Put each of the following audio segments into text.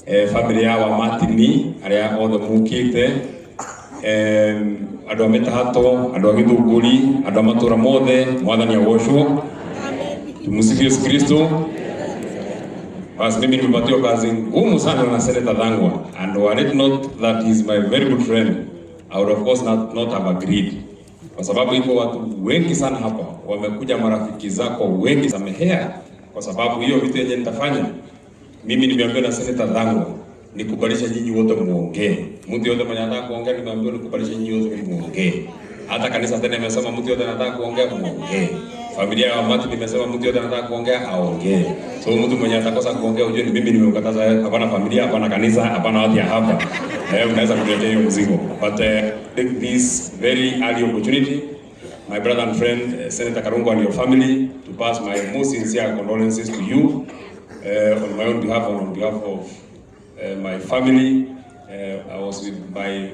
Family ya wa Martin aria othe mukite, andu a Mitahato, andu a Githunguri, andu a matura mothe, Mwathani agocwo. Tumsifu Yesu Kristo. Basi mimi nimepatiwa kazi ngumu sana na Senator Thang'wa, and were it not that he is my very good friend, I would of course not have agreed, kwa sababu iko watu wengi sana hapa wamekuja, marafiki zako wengi, samehea, kwa sababu hiyo vitu yenye nitafanya mimi. Nimeambiwa na Senator Thang'wa nikubalisha nyinyi wote muongee. Mtu yote mwenye anataka kuongea, nimeambiwa nikubalisha nyinyi wote muongee. Hata kanisa tena imesema mtu yote anataka kuongea, muongee. Familia ya Martin nimesema mtu yote anataka kuongea, aongee. So mtu mwenye atakosa kuongea, ujue ni mimi nimemkataza. Hapana familia, hapana kanisa, hapana watu ya hapa. Unaweza kuniletea hiyo mzigo. But take this very early opportunity, my brother and friend, Senator Karungo, and your family, to pass my most sincere condolences to you on my own behalf and on behalf of my family. I was with my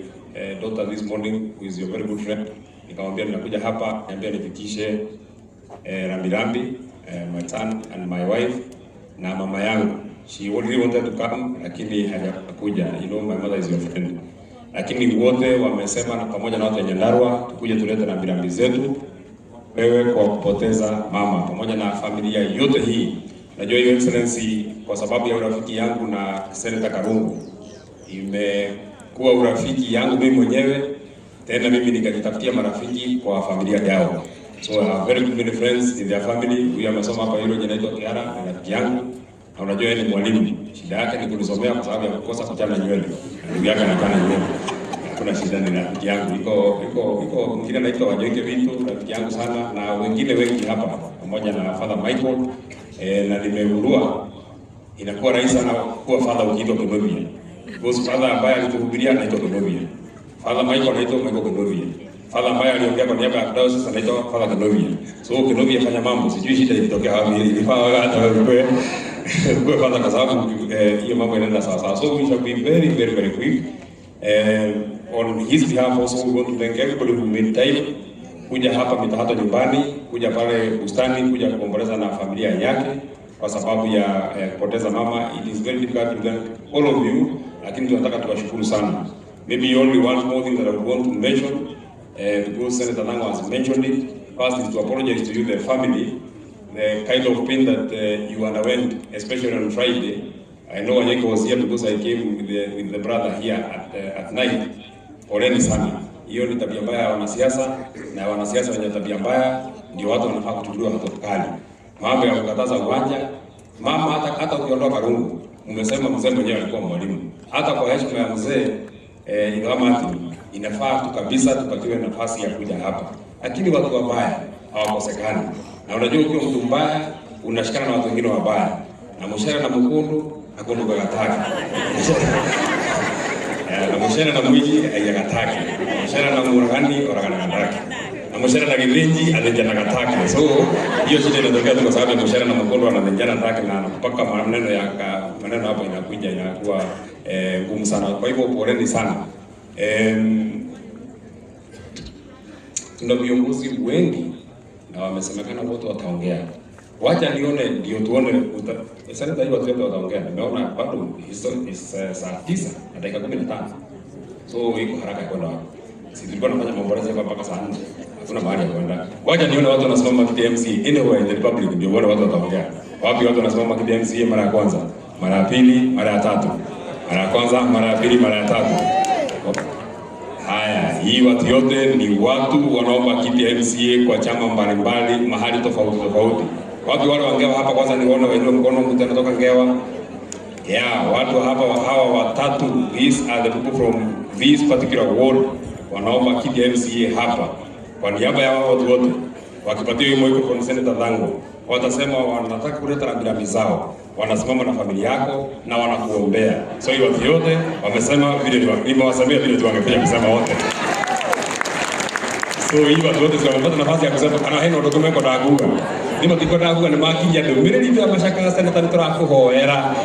daughter this morning, who is your very good friend. Nikamwambia ninakuja hapa, niambia nifikishe rambirambi, my son and my wife na mama yangu. She really wanted to come lakini hajakuja. You know my mother is your friend. Lakini wote wamesema na pamoja na watu wa Nyandarua tukuje tulete rambirambi zetu wewe kwa kupoteza mama pamoja na familia yote hii. Najua, Your Excellency, kwa sababu ya urafiki yangu na Senator Karungo, imekuwa urafiki yangu mimi mwenyewe, tena mimi nikajitafutia marafiki kwa familia yao. So I have very good many friends in their family. Huyu amesoma hapa, yule anaitwa Kiara, ni rafiki yangu. Na unajua yeye ni mwalimu. Shida yake ni kunisomea kwa sababu ya kukosa kuchana nywele. Ndugu yake anachana nywele. Hakuna shida, ni rafiki yangu. Iko mwingine anaitwa Wajoike Vitu, rafiki yangu sana, na wengine wengi hapa pamoja na Father Michael. Na nimegundua inakuwa rahisi sana kuwa father ukiitwa Kinovia. Because father ambaye alituhubiria anaitwa Kinovia. Father Michael anaitwa Michael Kinovia. Father ambaye aliongea kwa niaba ya diocese anaitwa Father Kinovia. So Kinovia fanya mambo, sijui shida ilitokea wapi, ilifaa wewe hata wewe kwa father kwa sababu hiyo mambo inaenda sawa sawa. So we shall be very, very, very quick. On his behalf also we want to thank everybody who made time kuja hapa Mitahato nyumbani, kuja pale bustani, kuja kuomboleza na familia yake kwa sababu ya kupoteza mama. It is very difficult to thank all of you, lakini tunataka tuwashukuru sana. Maybe only one more thing that I would want to mention, because Senator Thang'wa has mentioned it. First is to apologize to you, the family, the kind of pain that you underwent, especially on Friday. I know Wanyeki was here because I came with the brother here at night. Poleni sana. Hiyo ni tabia mbaya ya wanasiasa, na wanasiasa wenye tabia mbaya ndio watu wanafaa kuchukuliwa hatua kali. Mambo ya kukataza uwanja, mama, hata ukiondoa Karungo, mmesema mzee mwenyewe alikuwa mwalimu. Hata kwa heshima ya mzee Ingawa Martin, inafaa tu kabisa tupatiwe nafasi ya kuja hapa, lakini watu wabaya hawakosekani. Na unajua ukiwa mtu mbaya unashikana na watu wengine wabaya, na mushara na mukundu akundu gagataki, na mushara na mwiji aiyagataki, mushara na muragani oragana gataki, na mushara na githinji athinjana gataki. So hiyo shida inatokea tu kwa sababu ya mushara na mukundu anathinjana taki na mpaka maneno ya maneno hapo inakuja inakuwa ngumu sana. Kwa hivyo poleni sana. Tuna viongozi wengi na wamesemekana wote wataongea. Wacha nione ndio tuone seneta, hiyo watu wote wataongea. Nimeona bado is saa 9 na dakika 15. So iko haraka ya kwenda wapi? Si tulikuwa tunafanya maombolezo hapa mpaka saa 4. Hakuna mahali ya kwenda. Wacha nione watu wanasimama kiti MCA anywhere in the republic ndio uone watu wataongea. Wapi watu wanasimama kiti MCA mara ya kwanza, mara ya pili, mara ya tatu? Mara ya kwanza, mara ya pili, mara ya tatu. Haya, hii watu yote ni watu wanaomba kiti ya MCA kwa chama mbalimbali mahali tofauti tofauti. Wapi wale wa Ngewa hapa kwanza nione wainue mkono, mtu anatoka Ngewa. Yeah, watu hapa hawa watatu, these are the people from this particular ward wanaomba kiti ya MCA hapa. Kwa niaba ya hao watu wote, wakipatiwa hiyo microphone Senator Thang'wa, watasema wanataka kuleta rambirambi zao, wanasimama na familia yako na wanakuombea. So hiyo watu yote wamesema vile nimewasamia vile tu wangekuja kusema wote. So hii watu wote wamepata nafasi ya kusema kana hena undu mekwendaga kuga ni matikwendaga kuga ni makinyia ndũmĩrĩri ya macaka. Senator, nĩ tũrakũhoera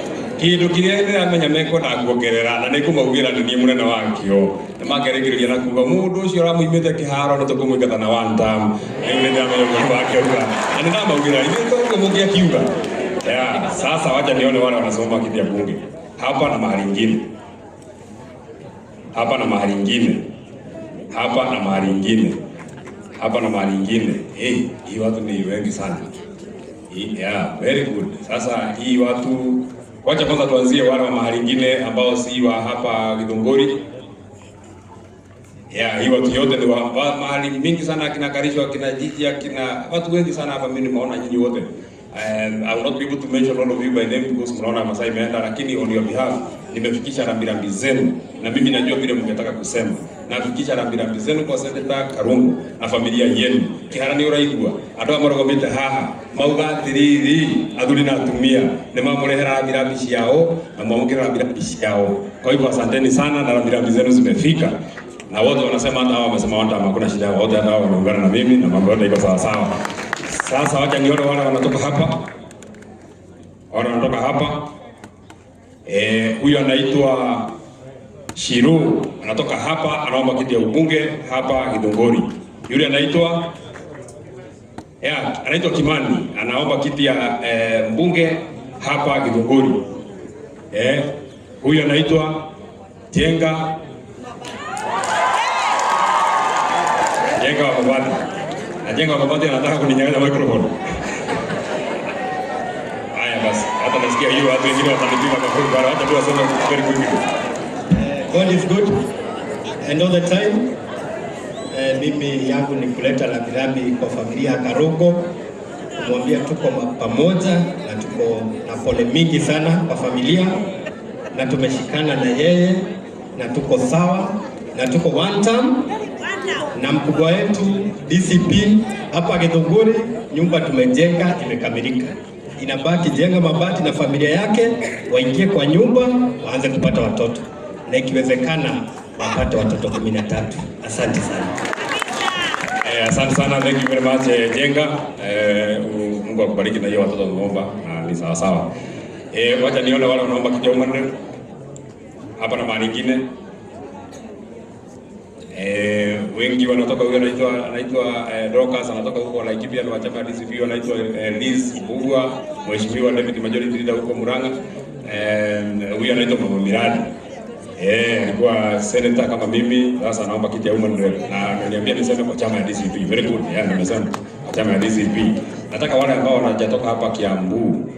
kĩndũ kĩrĩa ndĩramenya mekwendaga kuongerera na nĩ kũmaugĩra nĩ niĩ mũnene wakĩo nĩ makerĩkĩrĩria na kuga mũndũ ũcio ũramũimĩte kĩharo nĩ tũkũmũingata na one term. Rĩu nĩ ndĩramenya ũguo wakiuga na nĩ ndamaugĩra ithuĩ toguo mũngĩakiuga. Yeah, sasa wacha nione wale wanasimama kiti ya bunge. Hapa na mahali ingine, hapa na mahali ingine, hapa na mahali ingine, hapa na mahali ingine. Hey, hii watu ni wengi sana. Yeah, very good. Sasa hii watu, wacha kwanza tuanzie wale wa mahali ingine ambao si wa hapa Githunguri. Yeah, hii watu yote ni wa mahali mingi sana, akina Karisho, akina Jiji, akina watu wengi sana hapa, mimi nimeona nyinyi wote. I will not be able to mention all of you by name because mnaona masaa imeenda, lakini on your behalf nimefikisha rambirambi zenu, na mimi najua vile mngetaka kusema. Nafikisha rambirambi zenu kwa Senator Karungo na familia yenu. Kihara ni uraigua andu aya marũgamĩte haha mauga atiriri, athuri na atumia nĩ mamũrehera rambirambi ciao na mwamũkĩra rambirambi ciao. Kwa hivyo asanteni sana na rambirambi zenu zimefika na wote wanasema, hata hao wamesema wote hakuna shida, wote hata hao wameungana na mimi na mambo yote iko sawa sawa. Sasa wacha nione wale wanatoka hapa, wale wanatoka hapa. Huyu anaitwa Shiru anatoka hapa, anaomba kiti ya ubunge hapa Githunguri. Yule anaitwa, yeah, anaitwa Kimani anaomba kiti ya mbunge hapa Githunguri. Huyu anaitwa Jenga Jenga wa Mabati. Na Jenga wa Mabati anataka kuninyang'anya microphone. Haya basi, hata nasikia hiyo watu wengine watanipiga makofi bwana, hata tu waseme very quickly. God is good and all the time. Mimi yangu ni kuleta rambirambi kwa familia ya Karungo, kumwambia tuko pamoja na tuko na pole mingi sana kwa familia, na tumeshikana na yeye na tuko sawa na tuko one term na mkubwa wetu DCP hapa Githunguri, nyumba tumejenga imekamilika, inabaki jenga mabati na familia yake waingie kwa nyumba waanze kupata watoto, na ikiwezekana wapate watoto 13. Asante sana. Asante sana, thank you very much, Jenga. Mungu akubariki na hiyo watoto tunaomba na ni sawa sawa. Wacha nione wale wanaomba kiti ya woman hapa na mahali nyingine. Wengi wanatoka, huyo anaitwa Dorcas anatoka huko Laikipia, ni wa chama DCP, anaitwa Liz Mbugua, mheshimiwa deputy majority leader huko Murang'a. Huyu anaitwa Mama Miradi. Alikuwa senator kama mimi, sasa anaomba kiti ya woman rep na ameniambia niseme kwa chama ya DCP. Very good. Yeah, nimesema kwa chama ya DCP. Nataka wale ambao wanajatoka hapa Kiambu.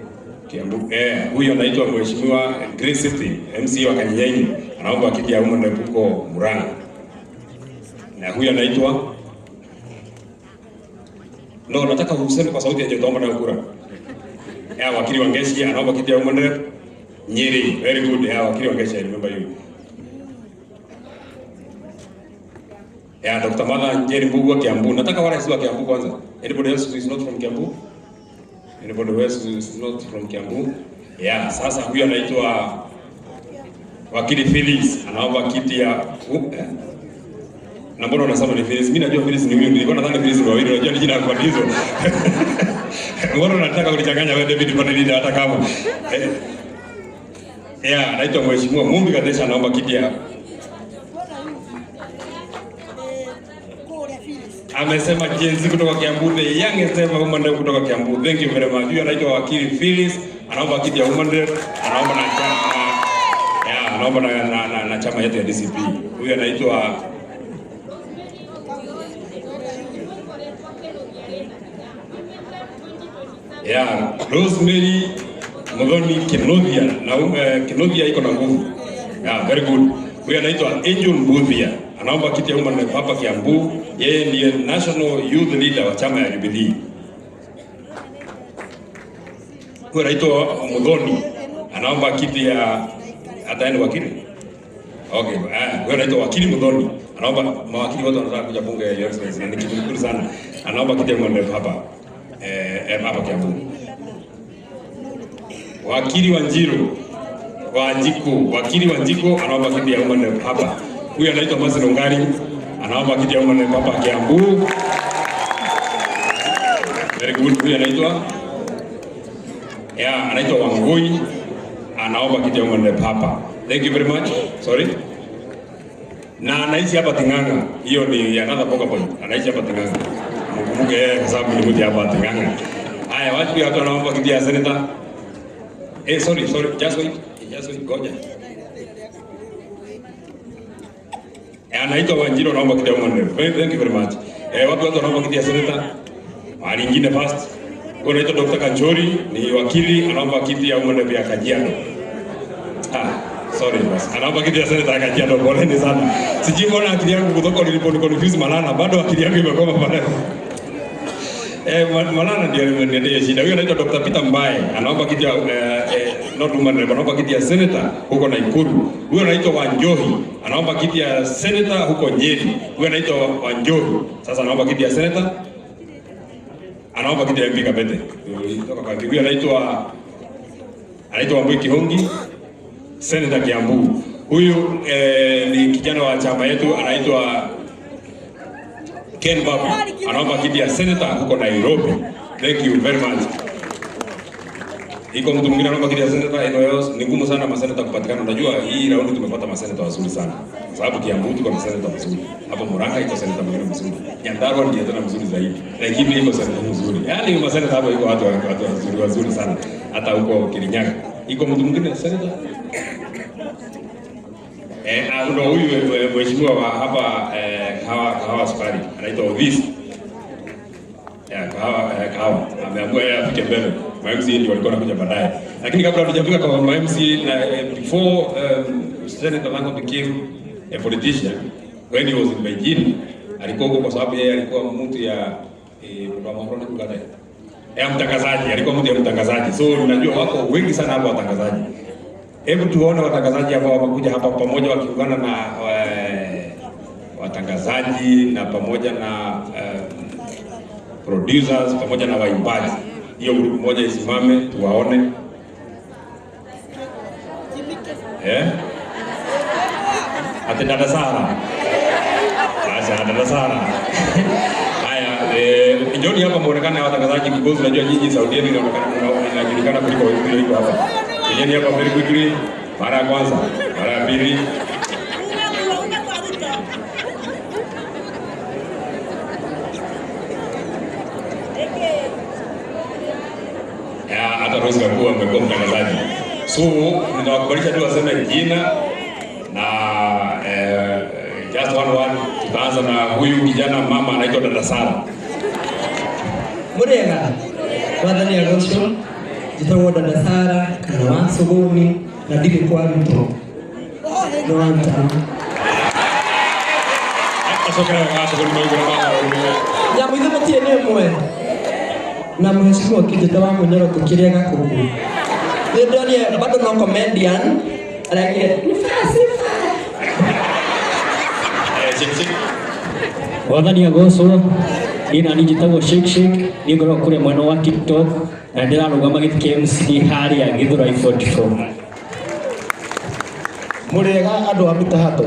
Kiambu. Huyu anaitwa Mheshimiwa Grace City, MC wa Kanyenye, anaomba kiti ya woman rep huko Murang'a. Na huyu anaitwa, no, nataka useme kwa sauti ya juu, utaomba nayo kura. Wakili Wangeshi anaomba kiti ya woman rep Nyeri. Very good. Wakili Wangeshi, I remember you. Dr. Martha Njeri Mbugua, Kiambu. Nataka wale si wa Kiambu kwanza. Anybody else who is not from Kiambu? Anybody else who is not from Kiambu? Yeah, sasa huyu anaitwa Wakili Phyllis anaomba kiti ya Na mbona unasema ni Phyllis? Mimi najua Phyllis ni huyu. Nilikuwa nadhani Phyllis ni wawili. Unajua ni jina la kubatizo. Mbona unataka kunichanganya wewe David Panelida hata kama. Yeah, anaitwa Mheshimiwa Mumbi Kadesha anaomba kiti ya, amesema Gen Z kutoka Kiambu, the youngest ever woman rep kutoka Kiambu. Thank you very much. Huyu anaitwa Wakili Phyllis, anaomba kiti ya woman rep, anaomba na chama, yeah, anaomba na chama yetu ya DCP. Huyu anaitwa yeah, Rosemary Muthoni Kinuthia na Kinuthia iko na nguvu. Yeah, very good. Huyu anaitwa Angel Mbuthia, anaomba kiti ya woman rep hapa Kiambu. Yeye ndiye National Youth Leader wa chama ya Jubilee. Huyu anaitwa Muthoni, anaomba kiti ya, hata yeye ni wakili. Okay, huyu anaitwa Wakili Muthoni. Anaomba, mawakili wote wanataka kuja bunge ya Your Excellency, na ni kitu kizuri sana. Anaomba kiti ya woman rep hapa. Hapa Kiambu. Wakili Wanjiru Wanjiku, Wakili Wanjiku anaomba kiti ya woman rep hapa. Huyu anaitwa Mercy Nungari, anaomba kiti ya woman rep hapa Kiambu. Very good. Huyu anaitwa, yeah, anaitwa Wangui, anaomba kiti ya woman rep hapa. Thank you very much. Sorry. Na anaishi hapa Ting'ang'a. Hiyo ni another poker point. Anaishi hapa Ting'ang'a. Mkumbuke yeye kwa sababu ni mtu hapa Ting'ang'a. Haya, watu watu wanaomba kiti ya senator. Sorry, sorry, just wait. Just ngoja. Anaitwa Wanjiru, anaomba kiti ya woman rep. Thank you very much. Watu wanaomba kiti ya senator. Mahali ingine first. Huyu anaitwa Dr. Kanchori, ni wakili, anaomba kiti ya woman rep ya Kajiado. Ah, sorry bas. Anaomba kiti ya senator ya Kajiado, poleni sana. Sijui mbona akili yangu kutoka nilipo confuse Malala, bado akili yangu imekoma pale. Malala ndiye aliniletea shida. Huyu anaitwa Dr. Peter Mbae, anaomba kiti ya not woman rep, anaomba kiti ya senator huko Nakuru. Huyu anaitwa Wanjohi, anaomba kiti ya senator huko Nyeri. Huyu anaitwa Wanjohi. Sasa anaomba kiti ya senator. Anaomba kiti ya MP Kabete. Kutoka kwa huyu anaitwa Wambui Kihongi, senator Kiambu. Huyu ni kijana wa chama yetu anaitwa Ken Babu, anaomba kiti ya senator huko Nairobi. Thank you very much. Iko mtu mwingine anaomba kiti ya senator eneo else? Ni ngumu sana maseneta kupatikana. Unajua hii raundi tumepata maseneta wazuri sana. Sababu Kiambu tuko na seneta mzuri. Hapo Murang'a iko seneta mwingine mzuri. Nyandarua ndiye tena mzuri zaidi. Lakini iko seneta mzuri. Yaani maseneta hapo iko watu wazuri wazuri sana. Hata huko Kirinyaga. Iko mtu mwingine seneta? Ndo huyu mheshimiwa wa hapa Kahawa Sukari anaitwa Odhis. Ya, Kahawa. Ameamua yeye afike mbele. Ma MCA ndio walikuwa wanakuja baadaye. Lakini kabla hatujafika kwa ma MCA na before Senator Thang'wa became a politician, when he was in Beijing, alikuwa huko kwa sababu yeye alikuwa mtu ya ya mtangazaji, alikuwa mtu ya mtangazaji. So unajua wako wengi sana hapa watangazaji. Hebu tuone watangazaji ambao wamekuja hapa pamoja wakiungana na watangazaji na pamoja na producers pamoja na waimbaji. Hiyo group moja isimame tuwaone. Ate dada Sara. Acha dada Sara. Haya, njoni hapa muonekane watangazaji because unajua nyinyi sauti yenu inaonekana inajulikana kuliko wengine iko hapa. Njoni hapa very quickly. Mara ya kwanza, mara ya pili. Ya, hata Rose Kakua amekuwa mtangazaji. So ninawakubalisha tu waseme jina na just one one. Tutaanza na huyu kijana mama anaitwa Dada Sara. Murega wathani agocwo njĩtagwo Dada Sara kana wa Suguni na ndirĩ kwa Ruto nĩ wa Mtamu. Acokera wega Suguni maigũrũ ma Nyamũ ithe mũtirĩ nĩ ĩmwe na mheshimiwa kĩnjĩta wa Mũnyoro tũkĩrĩa gakũkũ nĩ ndonire bado no comedian araigire ni sifa. Cheki cheki. Wathani agocwo niĩ nani njĩtagwo Shake Shake, niĩ ngoragwo kũrĩa mwena wa TikTok na ndĩrarũgama gĩtĩ kĩa MCA harĩa Githurai 44. Mũrĩega andũ a mĩtahato,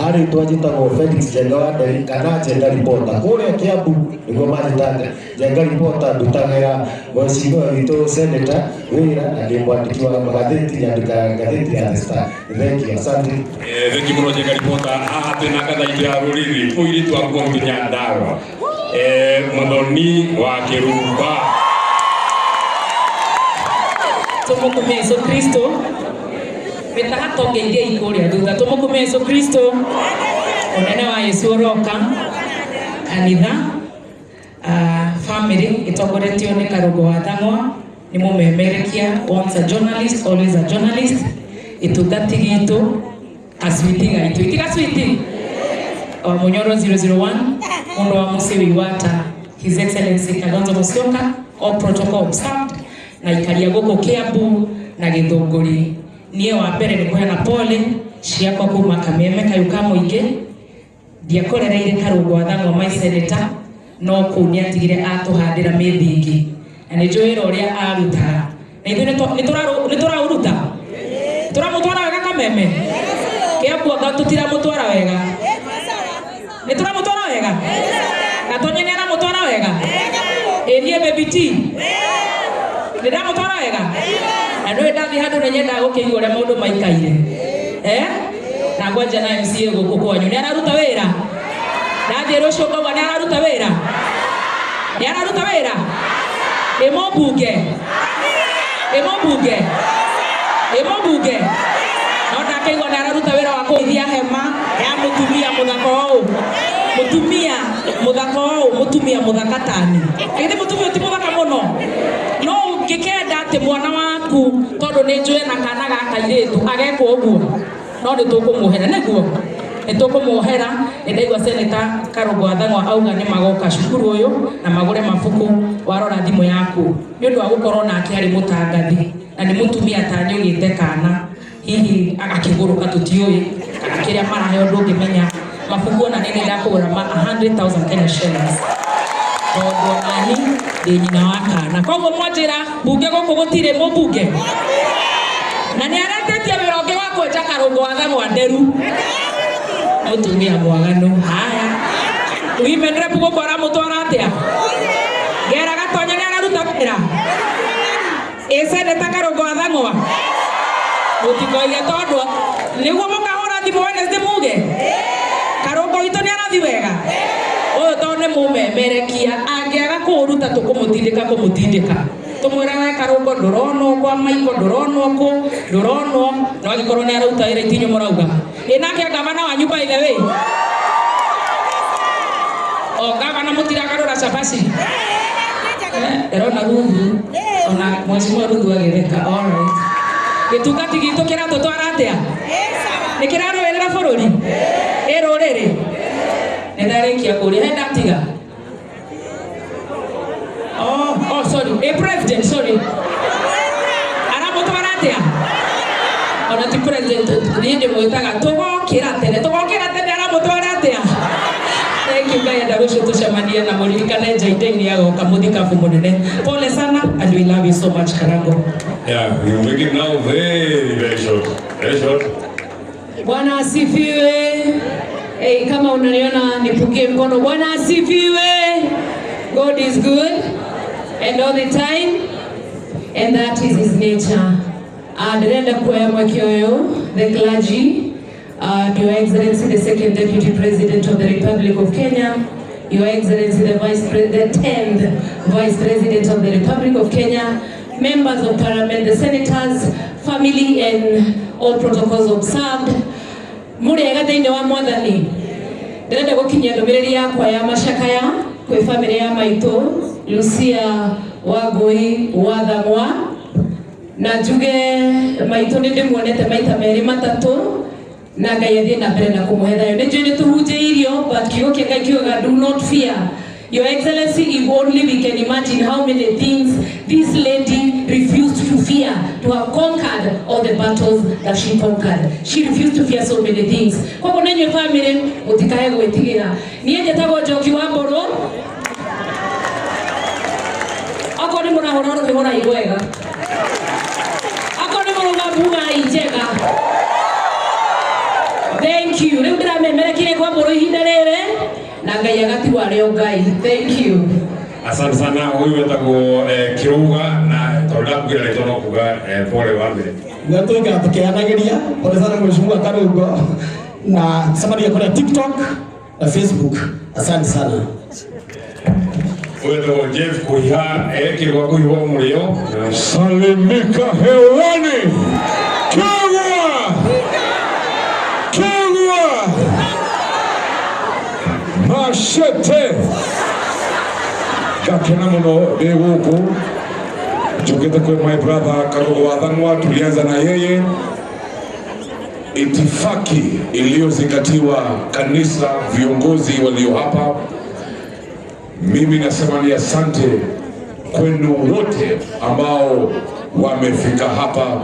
harĩtwa njĩtagwo Felix Njenga wa Nderi kana Njenga Reporter kũrĩa Kiambu nĩguo manjĩtaga Njenga Reporter. Ndutagĩra mheshimiwa witũ senator wĩra na ndĩ mwandĩki wa magathĩti, nyandĩkaga ngathĩti ya The Star. Thank you, asante. Thank you mũno Njenga Reporter. Haha twĩna ngatha itũ ya rũrĩrĩ mũirĩtu wa kuma Nyandarua, Muthoni wa Kĩrumba. Tumukumie Yesu Kristo mitahato ngeithie ikuria thutha. Tumukumie Yesu Kristo, unene wa Yesu uroka kanitha family itongoretio ni Karũngũ wa Thang'wa, ni mumemerekia, once a journalist always a journalist, itungati gitu kaswiti gaitu iti kaswiti wa Munyoro 001 mundu wa muciĩ Iwata, His Excellency Kalonzo Musyoka, all protocol observed, na ikaria gũkũ Kiambu na Gĩthũngũri. Niĩ wa mbere nĩ kũheana pole ciakwa kuma kameme kayũ ka mũingĩ. Ndiakorereire Karũngũ wa Thang'wa my senator, no kũu nĩatigire atũhandĩra mĩthingi na nĩ njũĩ wĩra ũrĩa arutaga na ithuĩ nĩtũraũruta, tũramũtwara wega kameme Kiambu, anga tũtiramũtwara wega? Nĩtũramũtwara wega? Gatonye nĩaramũtwara wega? Ĩ niĩ baby T nĩndamũtwara wega na nĩũĩ ndathiĩ handũ nĩ nyendaga gũkĩigua ũrĩa maũndũ maikaire, na ngwanja na MCA gũkũ kwanyu nĩ araruta wĩra. Ndathiĩ rũciũ ngauga nĩ araruta wĩra, nĩ araruta wĩra. Ĩ mũmbunge, ĩ mũmbunge. Ĩ mũmbunge no ndakaigua nĩ araruta wĩra wa kũithia hema ya mũtumia mũthaka ũũ, mũtumia mũthaka ũũ, mũtumia mũthaka tani. Githĩ mũtumia ti mũthaka mũno? No ũngĩkenda atĩ mwana waku, tondũ nĩ njũĩ na kana ga kairĩtu agekwo ũguo, no nĩ tũkũmuohera, nĩguo nĩ tũkũmuohera. Nĩ ndaigua Senator Karũngũ wa Thang'wa auga nĩ magoka cukuru ũyũ na magũre mabuku. Warora thimũ yaku nĩ ũndũ wa gũkorwo nake arĩ mũtangathi na nĩ mũtumia tani ũgĩte kana hihi agakĩgũrũka, tũtiũĩ kana kĩrĩa maraheo ndũngĩmenya. Mabuku ona nĩ ndakũgũra ma 100,000 Kenya shillings, tondũ onani ndĩ nyina wa kana. Koguo mwanjĩra mbunge gũkũ gũtirĩ mũmbunge na nĩ aretĩtie wĩra ũngĩ wa kwenja Karũngũ wa Thang'wa nderu, mũtumia mwaganu. Haya, women rep gũkũ aramũtwara atĩa? Ngera Gatonya nĩ araruta wĩra. Ĩ Senator Karũngũ wa Thang'wa, mũtikoige tondũ nĩguo mũkahũra thimũ Wednesday muge Karũngũ witũ nĩ arathi wega ũyũ, tondũ nĩ mũmemerekia angĩaga kũũruta tũkũmũtindĩka kũmũtindĩka tũmwĩra we Karũngo ndũronwo kwa maiko, ndũronwo kũ, ndũronwo. No angĩkorwo nĩ arauta wĩra itinyu mũrauga ĩ nake gavana wanyu, by the way, o gavana mũtiragarũra cabaci. Ndĩrona Ruthu, ona mheshimiwa Ruthu agĩtheka. All right, gĩtungati gitũ kĩratũtwara atĩa? Nĩ kĩrarũĩrĩra bũrũri ĩ rũrĩrĩ. Nĩ ndarĩkia kũria he ndatiga. Oh, sorry, a president, sorry, aramũtwara atĩa? Ona ti president, niĩ ndĩmwĩtaga tũgokĩra tene, tũgokĩra tene, aramũtwara atĩa? Thank you. Ngai enda rũciũ tũcemanie na mũririkane Njaindaini agoka mũthikabu mũnene. Pole sana and we love you so much, Karango. Yeah, we will make it now very, very short. Very short. Bwana asifiwe. Hey, kama unaniona nipungie mkono. Bwana asifiwe. God is good and all the time, and that is his nature. Ndĩrenda kuoya mweke ũyũ, the clergy, Your Excellency the Second Deputy President of the Republic of Kenya, Your Excellency the 10th Vice President of the Republic of Kenya, members of Parliament, the senators, family and all protocols observed. Mũrĩega thĩinĩ wa Mwathani. Ndĩrenda gũkinyia ndũmĩrĩri yakwa ya macakaya kwĩ famĩlĩ ya maitũ Lucia Wangui wa Thang'wa, na njuge maitũ nĩ ndĩmuonete maita merĩ matatũ, na Ngai athiĩ na mbere na kũmũhe thayũ. Nĩ njũĩ nĩ tũhunjĩirio, but kiugo kĩa Ngai kiugaga, "Do not fear." Your Excellency, if only we can imagine how many things this lady refused to fear to have conquered all the battles that she conquered. She refused to fear so many things. Koguo na inyuĩ family mũtikae gwĩtigĩra. Niĩ njĩtagwo Njoki wa Mbũrũ. Okorwo nĩ mũrahũra rũhĩ hũrai wega. Okorwo nĩ mũrauga mbugai njega. Thank you. Rĩu ndĩramemerekire kwa Mbũrũ ihinda rĩrĩ na Ngai agatigwo arĩ o Ngai. Thank you. Asante sana. Huyu wetagwo Kiruga na tondũ ndakugĩra rĩtwa no kuga pole wa mbere. Na tuikara tukianagiria. Pole sana mheshimiwa Karungo, na samaria kule TikTok na Facebook. Asante sana. Huyu wetagwo Jeff Kuiha, Kirwa Kuiha mũrĩo. Salimika hewani. Kegwa! Kegwa! Machete! Ngakena mũno ndĩ gũkũ njũkĩte kwĩ my brother Karũgũ wa Thang'wa. Tulianza na yeye itifaki iliyozingatiwa kanisa, viongozi walio hapa. Mimi nasema ni asante kwenu wote ambao wamefika hapa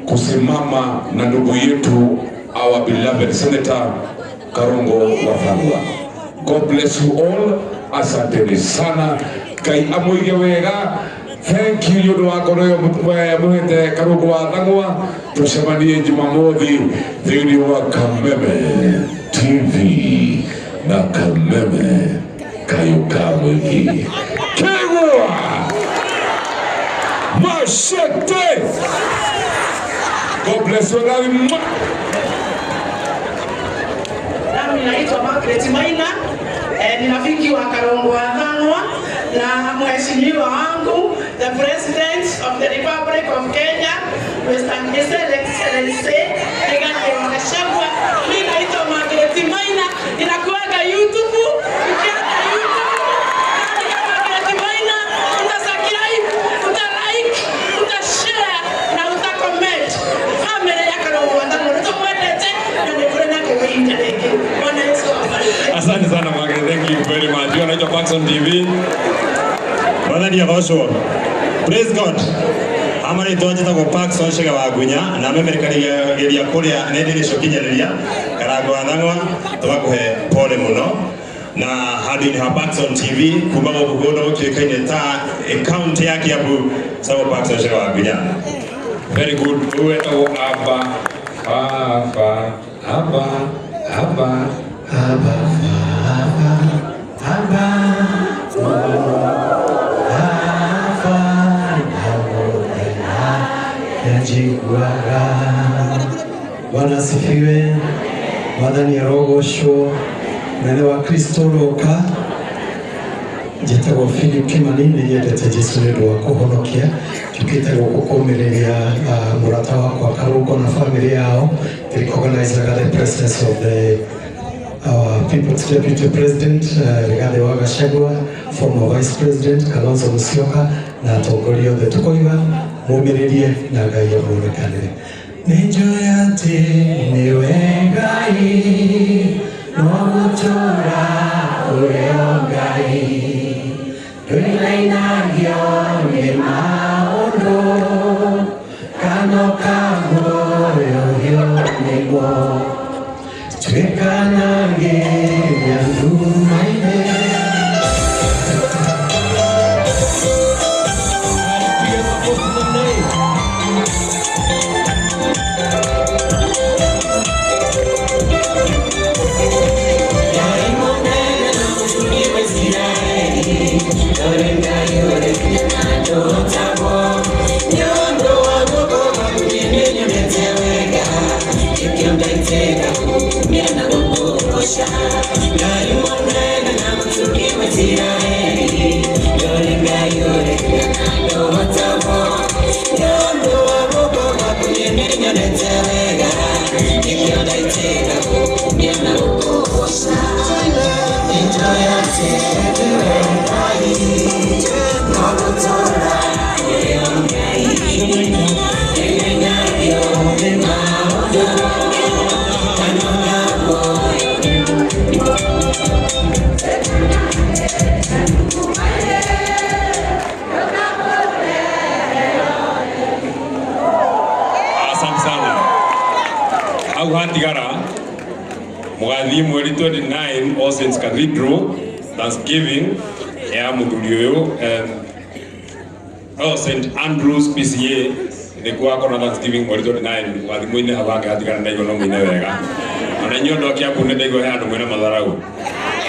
kusimama na ndugu yetu, our beloved Senator Karungo wa Thang'wa. God bless you all. Asanteni sana. Ngai amũige wega. Thank you nĩ ũndũ wa ngoro ĩyo mũhete Karungo wa Thang'wa. Tucemanie Jumamothi thĩinĩ wa Kameme TV na Kameme Kayũ ka Mũingĩ. Kegwa! Machete! God bless you. Love you. Mwah. Nami naitwa Margaret Maina, ni rafiki wa Karungo wa Thang'wa. Na mheshimiwa wangu the President of the Republic of Kenya, Mr. His Excellency Rigathi Gachagua. Mimi naitwa Margaret Maina, ninakuaga YouTube. Ukienda YouTube andika Margaret Maina, uta subscribe, uta like, uta share na uta comment. Family ya Karungo wa Thang'wa nĩtũkwendete na nĩ kũrĩ nake kwa ihinda rĩngĩ. Bwana Yesu awabariki. Asante sana Margaret, thank you very much. Huyu anaitwa Paxson TV. Mwathani agocwo. Praise God. Ama rĩtwa njĩtagwo Paxson Chege wa Ngunya na memerekanĩria kũrĩa nenda-inĩ cia ũkinyanĩria Karango wa Thang'wa, tũgakũhe pole mũno na handũ-inĩ ha Paxson TV kuma gũkũ kũndũ gũtuĩkaine ta kaunti ya Kiambu, cagwo Paxson Chege wa Ngunya. Very good. Huyu wetagwo Abba Fafa Abba Abba Abba Father, Abba Fafa, njiguaga. Bwana asifiwe. Mwathani arogocwo. Mũnene wa Kristo roka. Njĩtagwo Philip Kimani, nĩ nyendete Jesu nĩ ũndũ wa kũhonokia. Njũkĩte gũkũ kũmĩrĩria mũrata wakwa Karũngo na family yao. Recognize the presence of the our People's Deputy President Rigathi wa Gachagua, former Vice President Kalonzo Musyoka na atongoria othe, tukoiga mumĩrĩrie na Ngai amuonekanĩre. Nĩ njũĩ atĩ nĩwe Ngai no gũtũũra ũrĩ o Ngai, ndũinainagio nĩ maũndũ kana ũkaguoyohio nĩmo, tuĩkanagĩria nduma-inĩ. Asante sana. Hau hatigara mugathiĩ mweri 29 All Saints Cathedral Thanksgiving ya mũthuri ũyũ, oh, St Andrews PCA nĩkuo akorwo na Thanksgiving mweri 29, mũgathiĩ mũine hau hake hatigara, ndaigua no mũine wega. Ona inyuĩ andũ a Kiambu nĩ ndaigua he handũ mwĩna matharau,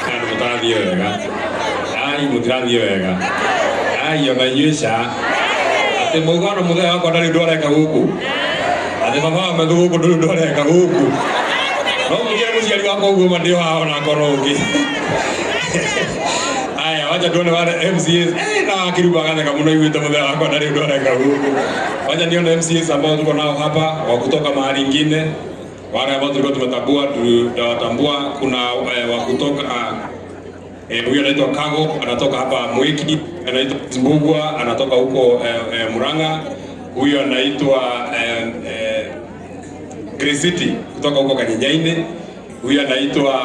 he handũ mũtarathiĩ wega. Ai, mũtirathiĩ wega. Ai, ona inyuĩ ca atĩ mauga ona mũthenya wakwa ndarĩ ũndũ areka gũkũ, atĩ baba wa methu gũkũ ndũrĩ ũndũ areka gũkũ, no mũgĩre mũciari wakwa ũguo ma ndĩ haha ona korwo ũngĩ. Aya, wacha tuone wale MCAs na wakiruba gatheka mũno iguĩte mũthenya wakwa ndarĩ ũndũ areka gũkũ. Wacha nione MCAs ambao tuko nao hapa wa kutoka mahali ingine, wale ambao tulikuwa tumetambua, tutawatambua. Kuna wa kutoka huyu anaitwa Kago, anatoka hapa Mwiki, anaitwa Mbugua, anatoka huko Murang'a. Huyu anaitwa Grey City kutoka huko Kanyenyaini. Huyu anaitwa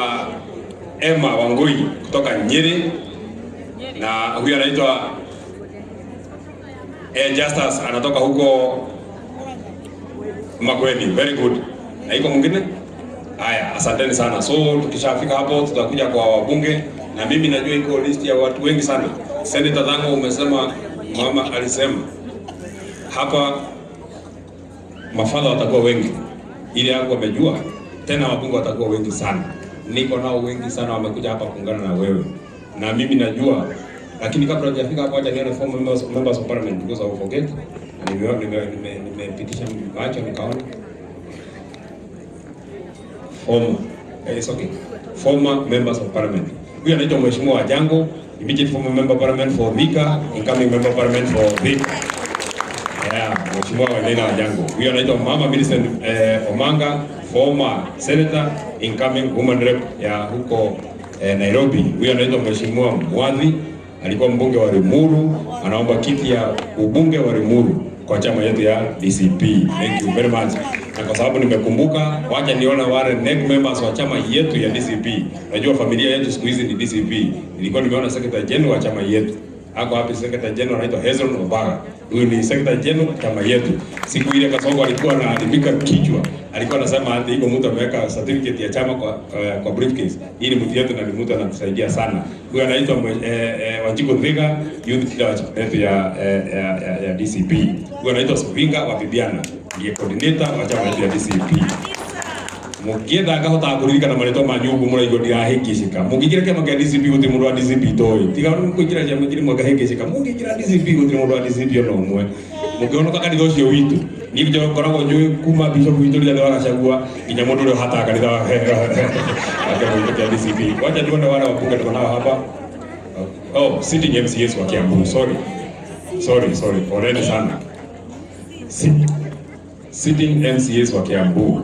Emma Wangui kutoka Nyeri, na huyu anaitwa Justus anatoka huko Makueni. Very good. Na iko mwingine? Haya, asanteni sana. So tukishafika hapo tutakuja kwa wabunge, na mimi najua iko list ya watu wengi sana. Senator Thang'wa, umesema, mama alisema hapa mafadha watakuwa wengi, ile yangu wamejua tena, wabunge watakuwa wengi sana. Niko nao wengi sana, wamekuja hapa kuungana na wewe, na mimi najua. Lakini kabla hujafika hapo, acha nione former members of parliament because I will forget. Na nimepitisha macho nikaona former, it's okay, former members of parliament. Huyu anaitwa Mheshimiwa Wajango, immediate former member of parliament for Thika, incoming member of parliament for Thika. Yeah, Mheshimiwa Wainaina Wajango. Huyu anaitwa Mama Millicent Omanga, former senator, incoming woman rep ya huko Nairobi. Huyu anaitwa Mheshimiwa Mwadhi, alikuwa mbunge wa Limuru, anaomba kiti ya ubunge wa Limuru kwa chama yetu ya DCP. Thank you very much. Na kwa sababu nimekumbuka, wacha nione wale NEC members wa chama yetu ya DCP. Unajua familia yetu siku hizi ni DCP. Nilikuwa nimeona secretary general wa chama yetu. Ako wapi secretary general? Anaitwa Hezron Obaga. Huyu ni secretary general chama yetu. Siku ile Kasongo alikuwa anaharibika kichwa. Alikuwa anasema ati iko mtu ameweka certificate ya chama kwa briefcase. Hii ni mtu yetu na ni mtu anatusaidia sana. Huyu anaitwa Wanjiku Thiga, youth leader wa chama yetu ya DCP. Huyu anaitwa Sovinga wa Bibiana, ndiye coordinator wa chama yetu ya DCP. Mũngĩenda ngahotaga kũririkana marĩtwa manyu ũguo mũraigua ndirahĩngĩcĩka. Mũngĩingĩra kĩama kĩa DCP gũtirĩ mũndũ wa DCP toĩ. Tiga kũingĩra ciama ingĩ rĩmwe ngahĩngĩcĩka. Mũngĩingĩra DCP gũtirĩ mũndũ wa DCP ona ũmwe. Mũngĩhonoka kanitha ũcio witũ. Niĩ ngoragwo njũĩ kuma bishop witũ Rigathĩ wa Gachagua nginya mũndũ ũrĩa ũhataga kanitha wa kĩama gitũ kĩa DCP. Wacha tuone wale wabunge tuko nao hapa. Oh, sitting MCAs wa Kiambu. Sorry. Sorry, sorry. Poleni sana. Sitting MCAs wa Kiambu.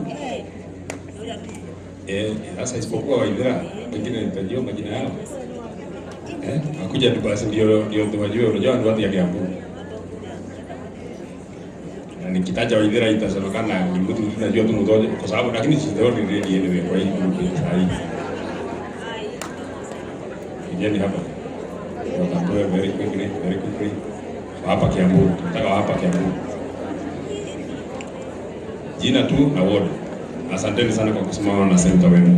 Sasa isipokuwa Waithera wengine nitajua majina yao. Akuja tu basi ndio tuwajue, unajua ni watu ya Kiambu. Na nikitaja Waithera itasemekana ni mtu tunajua tu mtu kwa sababu, lakini she's the only lady anyway kwa hii group ya saa hii. Kijeni hapa. Watambue very quickly, very quickly. Hapa Kiambu, tunataka hapa Kiambu. Jina tu na ward. Asanteni sana kwa kusimama na senator wenu.